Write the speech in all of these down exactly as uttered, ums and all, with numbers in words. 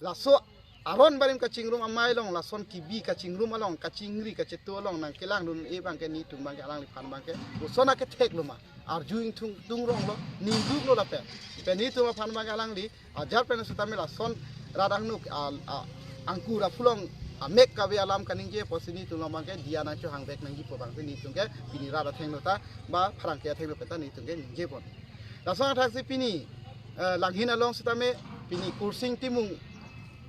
Laso aron barim kachingrum amei along, lason kebi kachingrum along, kachingri kachetu along nangkelangdun-e abangke netum abangke alangliphan abangke koson akethek lo ma, arju ingtung tung rong lo, ningduk lo lapen. Pen netum aphan abangke alangli ajar pen setame lason rat angnuk a, a, angkur aphu along amek kave alam kaningje apotsi netum along abangke diya nangchohang vek nangjipo abangke netum ke pini rat athengno ta ba pherangke athengno pen ta netum ke ningje pon. Lason athaksi pini, eh, Langhin along setame pini Kursing Timung,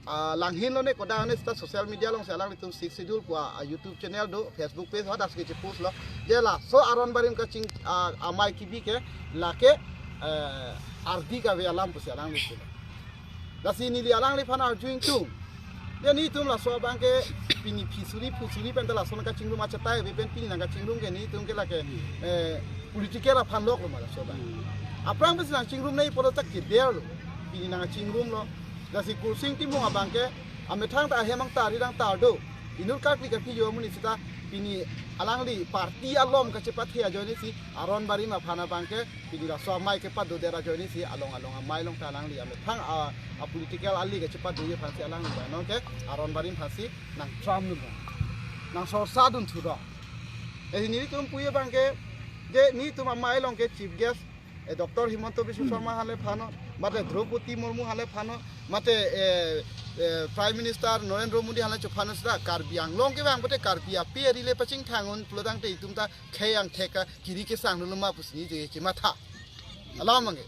ah, Langhin lone kodak lone seta social media alongsi alanglitum Sixth Schedule pu a YouTube channel do, Facebook page hadak si chepost lo. Je laso aron barim kaching, ah, amei kebi ke lake, eh, ardi kave alam pusi alanglitum. Lasi neli alangliphan arju ingtung. Je netum laso abangke pini phisuri phusuri pen ta lason kachingrum achetai ave pen pini nangkachingrum ke netum ke lake, eh, political aphan lok lo ma laso abang. Aphrang pensi nangchingrum nangji pulo ta keder lo. Pini nangchingrum lo. Lasi Kursing Timung abangke amethang ta ahem angtar ri angtar do. Inut karkli karkli jo amonit seta pini alangli party alom kachepathe ajoine si aron barim aphan abangke pini laso amei kepadodet ajoine si along along amei along ta alangli amethang a, a political ali kachepadoji aphansi alangli ba nonke aron barim aphansi nangtramdun, nangsorsadun thu do. Edi netum puji abangke je netum amei along ke chief guest, eh, Doctor Himanta Biswa Sarma aphan le phano, mate Droupadi Murmu aphan le phano, mate, eh, eh, Prime Minister Narendra Modi aphan le chophano seta Karbi Anglong kevang pote Karbi ape ari le pachingthang un pulo tangte itum ta khei angthek akiri kesang dolo ma pusi neli kematha. Alam abangke.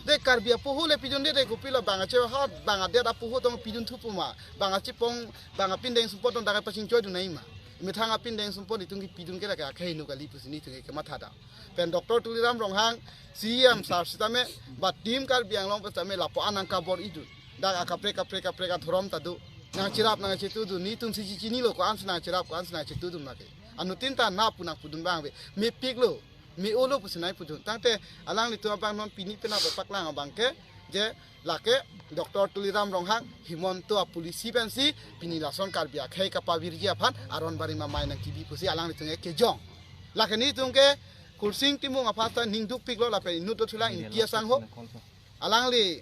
De Karbi apoho le pidunde de kopilo bang ache ha bang adet apoho tong pidunthu pu ma. Bang achepong bang apindeng sumpot tong dak pachingchoidun nangji ma. Methang apindeng sumpot itum kepidun ke lake akhei nu kali pusi netum ke kematha da. Pen Doctor Tuliram Ronghang C E M sir setame ba team Karbi Anglong pen setame lapu-an nangkabor-idun. Dak akaprek kaprek kaprek adhorom ta do. Nangcherap nangchetudun, netum si chichinilo ko-ansi nangcherap ko-ansi nangchetudun lake. Anuttin ta na pu nangpudun abang ave. Mepik lo, me-o lo pusi nangpudun. Tangte alanglitum abang non pini penap paklang abangke je lake Doctor Tuliram Ronghang, Himanta a policy pensi pini lason Karbi akhei kapavirji aphan aron barim amei nangkebi pusi alanglitum ke kejong. Lake netum ke Kursing Timung aphan ta ningdukpik lo lapen inut dothulang Ingti Asangho. Alangli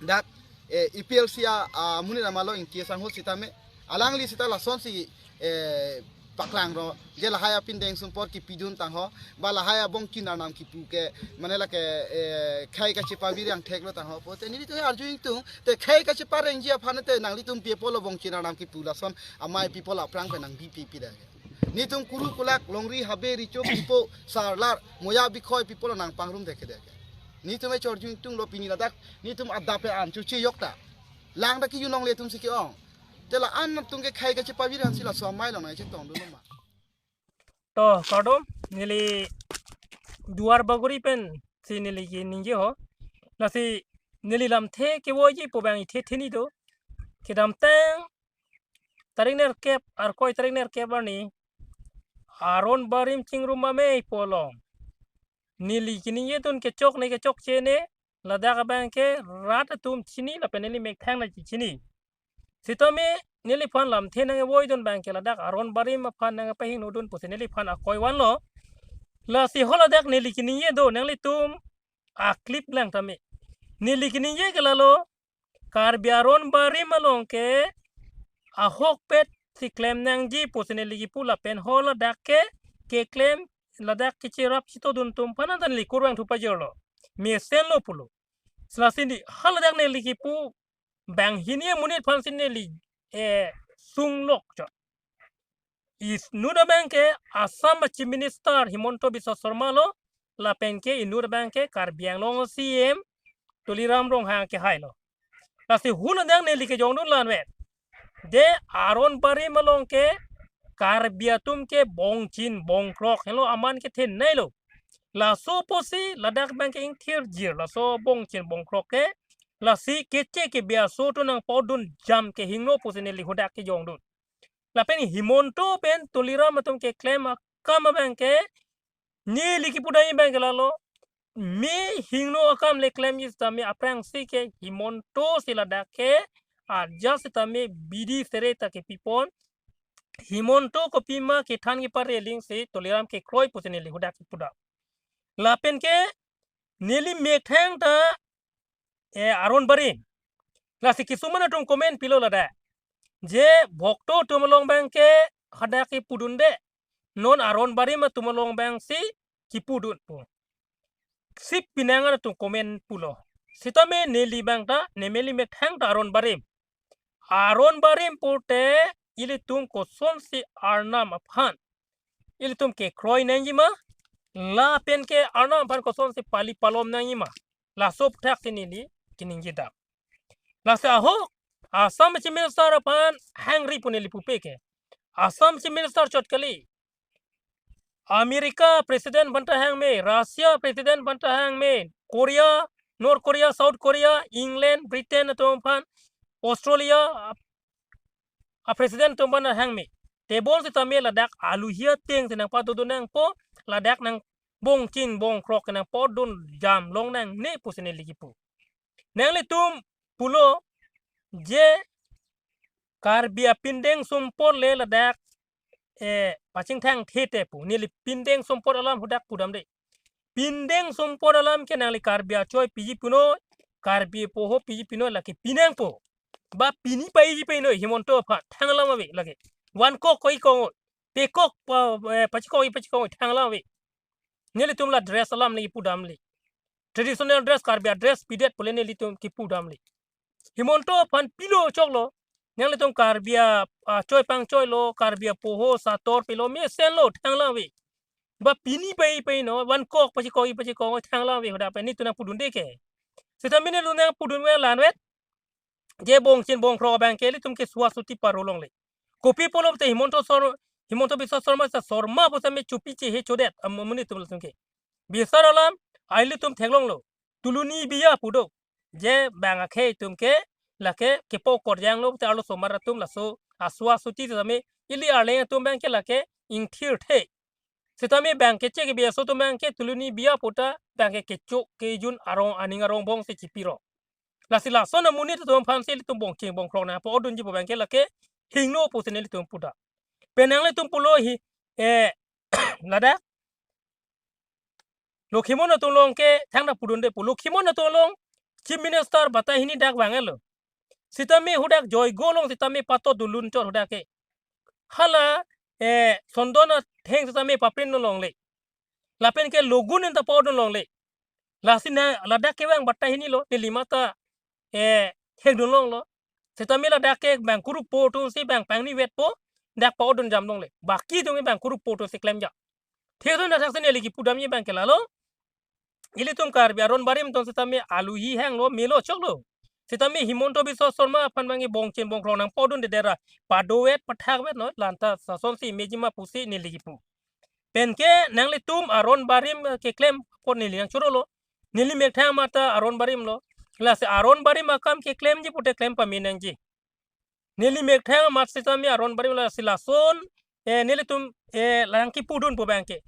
dak, eh, A P L C a, amonit amalo Ingti Asangho setame. Alangli seta lasonsi, eh, paklang ro. Je lahai apindeng sumpot kepidun tangho. Ba lahai abongchin arnam kepu ke. Mane lake, eh, khei kachepavir angthek lo tangho. Pote nelitum arju ingtung. Te khei kacheparengji aphan te nanglitum pi apotlo bongchin arnam kepu lason amei pi apotlo aphrang pen nangbipi pida. Netum kuru kulak, longri habe, recho pipo, sarlar, moya bikhoi pi apotlo nangpangrum deke deke. Netum e chorjun tung lo pini ladak, netum adap e an chuche yok ta. Lang ta kejun longle atum si ke-ong. Te la-an atum ke khei kachepavir aphansi laso amei along nangchetongdun lo ma. To, kardom, neli Duar Bagori pensi neli keningje ho. Lasi neli lamthe kevoiji pu abang ithe theni do. Kedamtang tarik nerkep, Arkoi tarik nerkep arni aron barim chingrum amei pu along neli keningjedun kechokne kechokchene, ladak abangke rat atum chini lapen neli methang na chini. Setame neliphan lamthe nangvoidun abangke ladak aron barim aphan nangpahingnodun pusi neliphan akoi vanlo. Lasi ho ladak neli keningje do, nanglitum a clip lang tame. Neli keningje ke lalo, Karbi aron barim along ke ahokpet si klem nangji pusi neli kipu lapen ho ladak ke keklem ladak kecherap chetudun atum aphan ta neli kurvangthu pajirlo. Mesenlo pulo. Lasi neli ha ladak neli kipu banghini amonit aphansi neli, eh, sunglok chot. Inut abangke Assam a Chief Minister Himanta Biswa Sarma lo, lapen ke inut abangke Karbi Anglong C M Tuliram Ronghang kehailo. Lasi ho ladak neli kejongdun lanvet. De aron barim along ke Karbi atum ke bongchin bongkrok henlo aman kethenei lo. Laso apotsi ladak abangke ingthirjir laso bongchin bongkrok ke. Lasi keche kebi aso atum nangpodun jam kehingno pusi neli hadak kejongdun. Lapen Himanta pen Tuliram atum keklem akam abangke neli kipu dai abangke lalo. Me hingno akam le klemji setame aphrangsi ke Himanta si ladak ke aja setame bidi sere ta kepipon. Himanta kopima kethan kepareling si Tuliram kekroi pusi neli hadak kipu da. Lapen ke neli methang ta, eh, aron barim. Lasi kisuman atum comment pilo ladak. Je Bhokto atum along abangke hadak kipudunde. Non Aron Barim atum along abangsi kipudun pu. Sip pinangan atum comment pulo. Sitame neli abang ta, ne neli methang ta Aron Barim. Aron Barim pute ilitum kosonsi Arnam aphan ilitum kekroi nangji ma, lapen ke Arnam aphan kosonsi pali palom nangji ma. Laso aphuthak si neli kaningje dam. Lasi ahok, Assam Chief Minister aphan hangri pu neli pupe ke. Assam Chief Minister chot kali. America President aphan ta hangme, Russia President aphan ta hangme, Korea, North Korea, South Korea, England, Britain atum aphan, Australia, a, a President atum aphan hangme. Tebon sitame ladak aluhi ateng si nangpadodun nangpo, ladak nang bongchin bongkrok nangpadun jam long nangne pusi neli kipu. Nanglitum pulo je Karbi apindeng sumpot le ladak, eh, pachingthang thete pu. Neli pindeng sumpot alam hadak pudamde. Pindeng sumpot alam ke nangli Karbi achoi piji punoi, Karbi apoho piji punoi, lake pinangpo. Ba pini paiji punoi Himanta aphan, thang alam ave lake. Van kok koi kong, pekok pa, eh, pachikok i pachikok, thang alam ave. Nelitum la dress alam neli pudam le. Traditional dress, Karbi adress pidet pule nelitum kipudam le. Himanta aphan pilo choklo. Nanglitum Karbi a, achoi pangchoilo, Karbi apoho sator pilo, mesenlo, thang alam ave. Ba pini pai pai no, van kok pachikok i pachikok, thang alam ave, hadak pen nelitum nangpudunde ke. Sitame nelitum nangpudun ave la-anvet. Je bongchin bongkrok abangke ilitum ke suwa suti paro longle. Kopi pulo te Himanta Sor-, Himanta Biswa Sarma sa Sarma pu sitame chupi chehe chodet, am-, amonit atum latum ke. Bisar alam, ilitum theklonglo. Tuluni biya pu do. Je bang akhei atum ke, lake kepo korjanglo te arlosomar atum laso, asuwa suti sitame, ili arleng atum abangke lake ingthirthe. Sitame bang keche kebi aso atum abangke tuluni biya pu ta, bang ke kecho kejun arong aning arong bong si chipiro. Lasi lason amonit atum aphan si ilitum bongchin bongkrok nangpadunji pu abangke lake hingno pusi nelitum pudam. Pen nanglitum pulo hi, eh, ladak Lokhimon atum along ke thangta pudunde pu. Lokhimon atum along Chief Minister batai hini dak vanglo. Sitame hadak Joygo along sitame pato dulun chot hadak ke. Hala, eh, Sondon atheng sitame paprin longle. Lapen ke logun enta padun longle. Lasi na ladak kevang batai hini lo, neli mata, eh, hekdun longlo. Sitame ladak ke bang kurupo atum si bang pangni vetpo, dak padun jam longle. Baki atum ke bang kurupo atum si klemjam. Thekdun athak si neli kipudamji abangke lalo. Ilitum Karbi Aron Barim atum sitame aluhi hanglo, melo choklo. Sitame Himanta Biswa Sarma aphan abangke bongchin bongkrok nangpadunde dera. Padovet pathakvet no, la-anta lasonsi meji ma pusi neli kipu. Pen ke nanglitum Aron Barim, eh, keklem apot neli nangchorolo. Neli methang amat ta Aron Barim lo. Lasi Aron Barim akam keklemji pute klem pame nangji. Neli methang amat sitame Aron Barim, lasi lason, eh, nelitum, eh, lang kipudun pu abangke.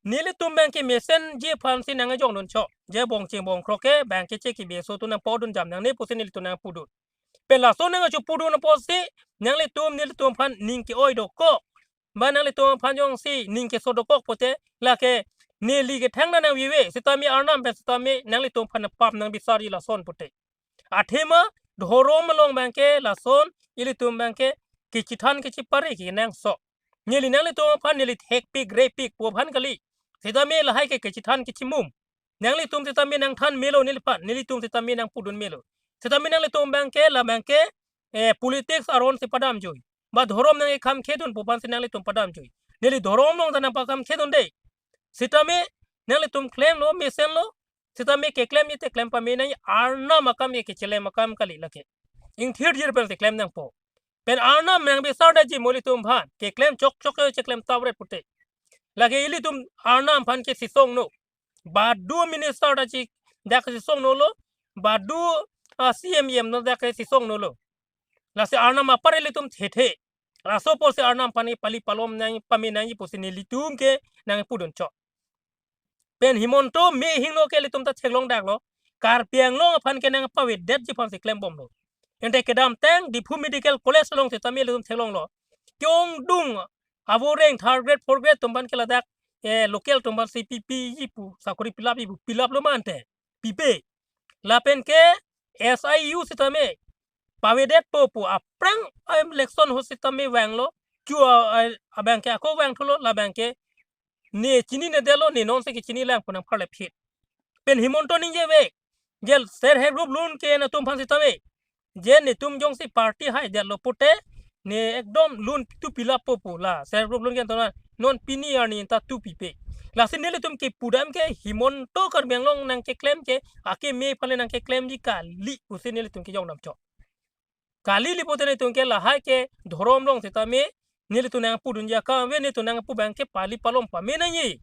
Nelitum abangke mesenji aphan si nangejongdun chok. Je bongchin bongkrok ke, bang keche kebi aso atum nangpadun jam nangne pusi nelitum nangpudun. Pen lason nangchopudun apotsi, nanglitum, nelitum aphan ning ke-oi dokok. Ba nanglitum aphan jongsi ning keso dokok pute, lake neli kethang na nangvive, sitame Arnam pen sitame nanglitum aphan pap nangbisarji lason pute. Athema dhorom along abangke lason ilitum abangke kechethan kechepare kenangsot. Neli nanglitum aphan neli thekpik repik pu aphan kali. Sitame lahai ke kechethan kechemum. Nanglitum sitame nangthan melo neliphan, nelitum sitame nangpudun melo. Sitame nanglitum abangke la abangke, eh, politics aron si padamjui. Ba dhorom nangkekhamkhedun pu aphan si nanglitum padamjui. Neli dhorom along ta nangpakhamkhedunde. Sitame nanglitum klemlo, mesenlo. Sitame keklemji te klem pame nangji, Arnam akam ke kechelem akam kali lake. Ingthirjir pen si klem nangpo. Pen Arnam nangbisar damji mo ilitum aphan. Keklem chokchok ke cheklem tawret pute. Lake ilitum Arnam aphan ke sisongno. Badu minister ta chik dak sisongnolo. Badu, ah, C M, E M no dak sisongnolo. Lasi Arnam apar ilitum thethe. Laso apotsi Arnam aphan ke pali palom nang pame nangji pusi nelitum ke nangpudun chok. Pen Himanta me hingno ke ilitum ta theklong daklo. Karbi Anglong aphan ke nangpavedetji aphan si klembomlo. Ante kedamtang Diphu Medical College along sitame ilitum theklonglo. Ke-ongdung avoreng third grade, fourth grade atum aphan ke ladak, eh, local atum aphan si pipiji pu, sakori pilapji pu, pilaplo ma ante. Pipe. Lapen ke S I U sitame, pavedetpo pu aphrang, em, election ahut sitame vanglo, chu a, a, abang ke ako vangthulo, labang ke ne chininedetlo, ne nonsi kechini lang pu nangpharle phit. Pen Himanta ningje ave, je self help group loan ke-en atum aphan sitame, je netum jongsi party haidetlo pute, ne ekdom loan tu pilappo pu la self help group loan ke-en atum aphan non pini arni ta tu pipe. Lasi nelitum kepudam ke Himanta Karbi Anglong nangkeklem ke, akeme aphanle nangkeklemji kali pusi nelitum kejongdam chot. Kali li pute nelitum ke lahai ke dhorom along sitame nelitum nangpudunji akam ave, nelitum nangpu abang ke pali palom pame nangji.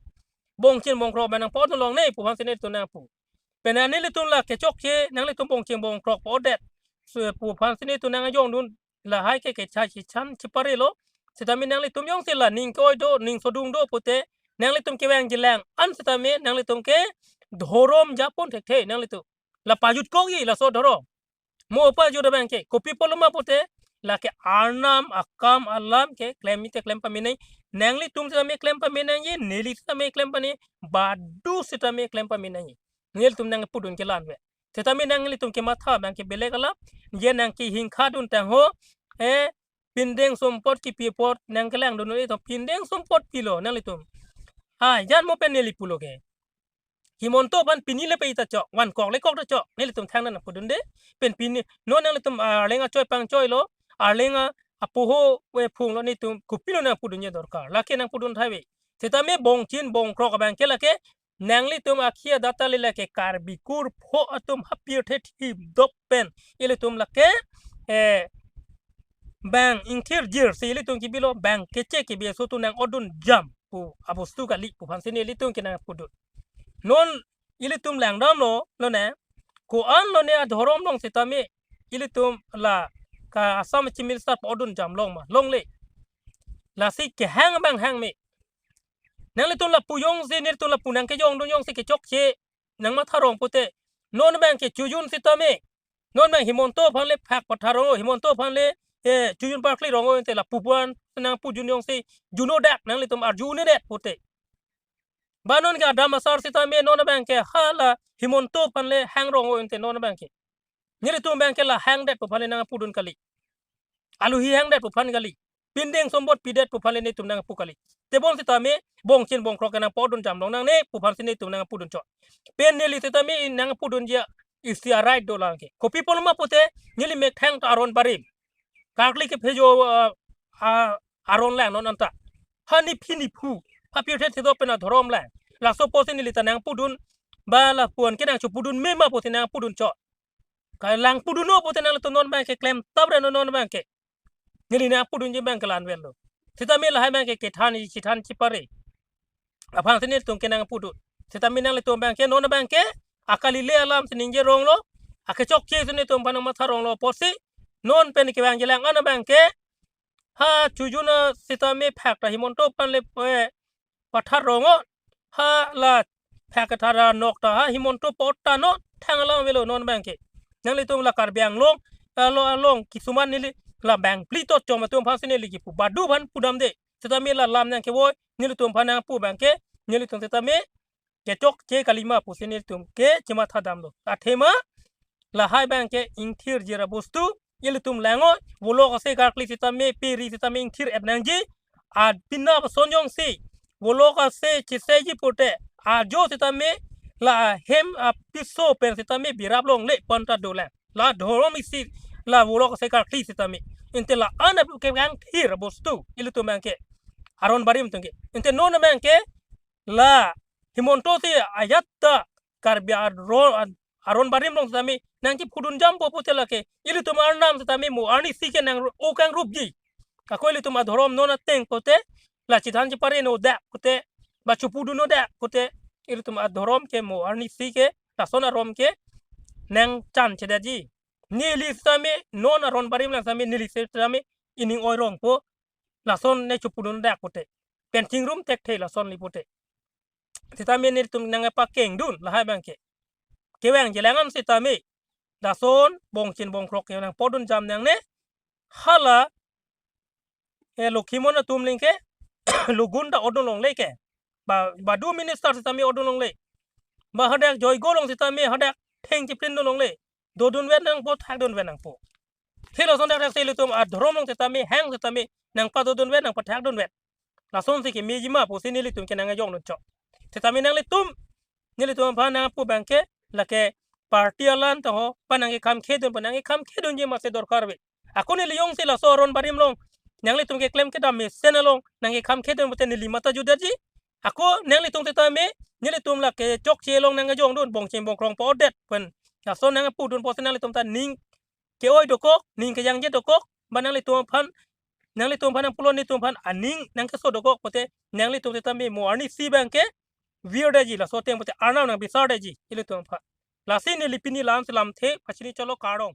Bongchin bongkrok abang nangpudun longle pu aphansi nelitum nangpu. Pen nelitum la kechokche nanglitum bongchin bongkrok podet, so, pu aphansi nelitum nangjongdun, lahai ke kechai chichan chiparelo. Sitame nanglitum jongsi la ning ke-oi do, ning sodung do pute, nanglitum kevangji lang an sitame nanglitum ke dhorom japon thekthe nanglitum. La pajutkokji laso dhorom. Mo pajut abang ke, kopi apotlo ma pute, lake Arnam akam alam ke klem ite klem pame nangji, nanglitum sitame klem pame nangji, neli sitame klem pame nangji, badu sitame klem pame nangji. Nelitum nangpudun ke la-an ave. Sitame nanglitum kematha abang ke belek alam, je nangkehingkhadun tangho, eh, pindeng sumpot kipi apot nangkelangdun itum, pindeng sumpot pilo nanglitum. Ha, jan mo pen neli pulo ke. Himanta aphan pini le pe ita chok, van kok le kok ta chok, nelitum thang nangpudunde, pen pini, non nanglitum Arleng achoi pangchoilo, Arleng a, apoho avephunglo, netum kopilo nangpudunji dorkar, lake nangpudun thai ave. Sitame bongchin bongkrok abang ke lake, nanglitum akhia data le lake Karbi kurpho atum hapir the thip dok pen, ilitum lake, eh, bang ingthir jirsi ilitum kebilo, bang keche kebi aso atum nang-odun jam pu abostu kali pu aphansi nelitum kenangpudun. Non ilitum langdamlo, lone, ko-an lone adhorom along sitame ilitum la ka Assam Chief Minister pa-odun jam long ma, longle. Lasi kehang abang hangme. Nanglitum lapu jongsi, nelitum lapu nangkejongdun jongsi kechokche nangmatha rong pute, non abang ke chojun sitame, non abang Himanta aphanle phak pathar rong, Himanta aphanle, eh, chojun parkli rong ante lapu aphan nangpujun jongsi juno dak nanglitum arju-un-edet pute. Ba non ke adam asar sitame non abang ke hala Himanta aphanle hang rong ante non abang ke. Nelitum abang ke la hangdet pu aphanle nangpudun kali. Aluhi hangdet pu aphan kali. Pindeng sumpot pidet pu aphanle netum nangpu kali. Tebon sitame bongchin bongkrok ke nangpudun jam long nangne pu aphansi netum nangpudun chot. Pen neli sitame nangpudunji isi a-right dolang ke. Kopi apotlo ma pute, neli methang ta aron barim. Karkli kephejo, ah, ah, aron lang non anta. Ha nephi nephu, hapir the thedok pen adhorom lang. Laso apotsi neli ta nangpudun, ba lapu-an ke nangchopudun me ma pusi nangpudun chot. Kalang pudunlo pute nanglitum non abang ke klem tap re non, non abang ke. Neli nangpudunji abang ke la-an avelo. Sitame lahai abang ke kethan chithan chipare aphansi nelitum kenangpudun. Sitame nanglitum abang ke non abang ke akali le alam si ningje ronglo, akechokche si netum aphan nangmatha ronglo apotsi, non pen kevangji lang an abang ke, ha chojun a sitame phak ta Himanta aphanle, eh, pathar rong-o, ha la phak kethar anok ta ha Himanta apot ta non thang alam avelo non abang ke. Nanglitum la Karbi Anglong, alo along kisuman neli la bang pli tot chom atum aphansi neli kipu, badu aphan pudamde. Sitame la lam nangkevoi, nelitum aphan nangpu abang ke, nelitum sitame kechokche kali ma pusi nelitum ke chematha damlo. Athema lahai abang ke ingthir jir abostu, ilitum lang-o, volok ase karkli sitame, peri sitame ingthir-et nangji, apina ason jongsi volok ase cheseji pute, ajo sitame la ahem apiso pen sitame birap longle pu anta dolang. La dhorom isi la volok ase karkli sitame. Ante la-an apu ke ingthir abostu, ilitum abang ke. Aron barim atum ke. Ante non abang ke, la Himanta si ajat ta Karbi aron, aron barim along sitame nangchepudun jampo pute lake, ilitum Arnam sitame mo arnisi ke nang-o kangrupji. Ako ilitum adhorom non ateng pute, la chithan chipare no dak pute, ba chopudun no dak pute, ilitum adhorom ke mo arnisi ke, lason aron ke nangchanchedetji. Neli sitame, non aron barim lang sitame, neli sitame ining oi rongpo, lason ne chopudun dak pute. Pen chingrum thekthe lason li pute. Sitame nelitum nangpakengdun lahai abang ke. Kevangji lang an sitame, lason bongchin bongkrok ke nangpudun jam nangne, hala, eh, Lokhimon atum link ke, lugun ta odun longle ke. Ba, badu minister sitame odun longle. Ba hadak Joigo along sitame hadak theng chiplindun longle. Dodun vet nangpo, thakdun vet nangpo. Thilo son dak dak si ilitum adhorom along setame, hang setame, nangpadodunvet, nangpathakdunvet. Lasonsi kemeji ma pusi nelitum ke nangkejongdun chok. Setame nanglitum, nelitum aphan nangpu abangke, lake party alam ta ho, pa nangkekhamkhedun, pa nangkekhamkhedunji ma si dorkar ave. Ako neli jongsi laso aron barim along, nanglitum keklem kedam mesen along, nangkekhamkhedun pute neli mata jutji. Ako nanglitum setame, nelitum lake chokche along nangkejongdun, bongcheng bongkrong podet pen. Laso nangpudun pusi nanglitum ta ning ke-oi dokok, ning kejangje dokok, ba nanglitum aphan, nanglitum aphan nangpulon nelitum aphan aning nangkeso dokok pute, nanglitum setame mo arnisi abangke virdetji, laso ateng pute Arnam nangbisardetji, ilitum aphan. Lasi neli pini la-an si lamthe, pachini cholo, kardom.